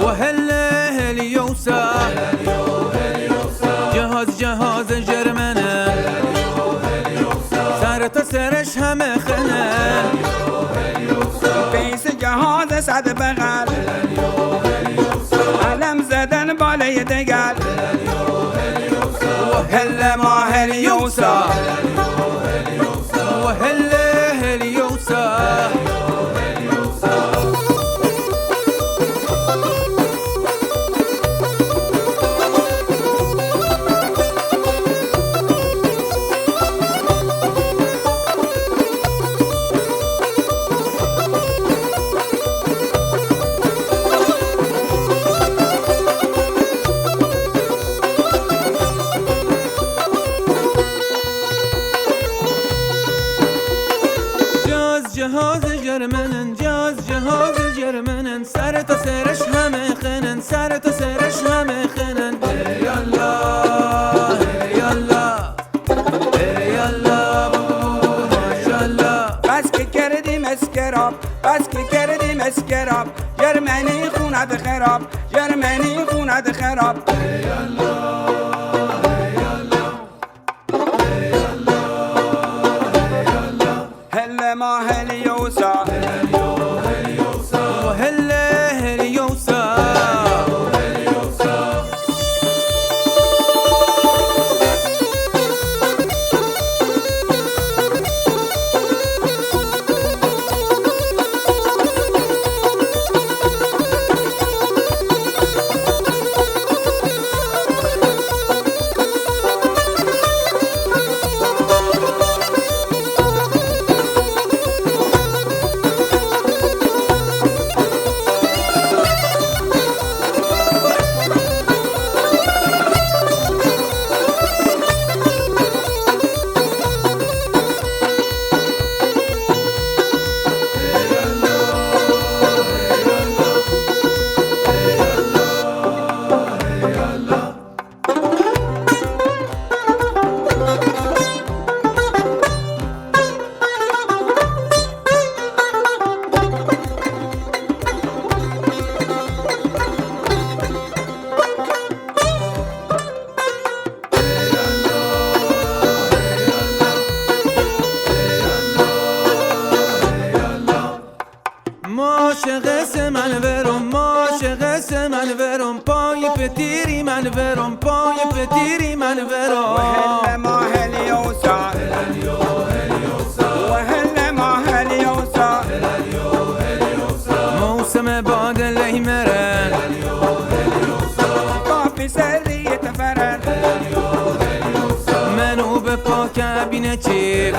و هل هل یوسا، جهاز جهاز جرمن، سر تا سرش همه خنن. پیس جهاز صد بغل، علم زدن بالای دگل. و هل ما هل یوسا، و هل هل یوسا. جاز جهاز جرمنن، جاز جهاز جرمنن، سر تا سرش همه خنن، سر تا سرش همه خنن. ای الله، ای الله، ای الله، ماشاءالله. بس که کردیم اسکراب، بس که کردیم اسکراب، جرمنی خونت خراب، جرمنی خونت خراب. هل ما هل یوسا، و هل هل یوسا. ما شغس من ورم، ما شغس من ورم، پای پتیری من ورم، پای پتیری من ورم. و هل ما هل یوسا، و هل ما هل یوسا. موسم باد لهی مرن، کافی سریت فرن. منو به پاک بینه چیب.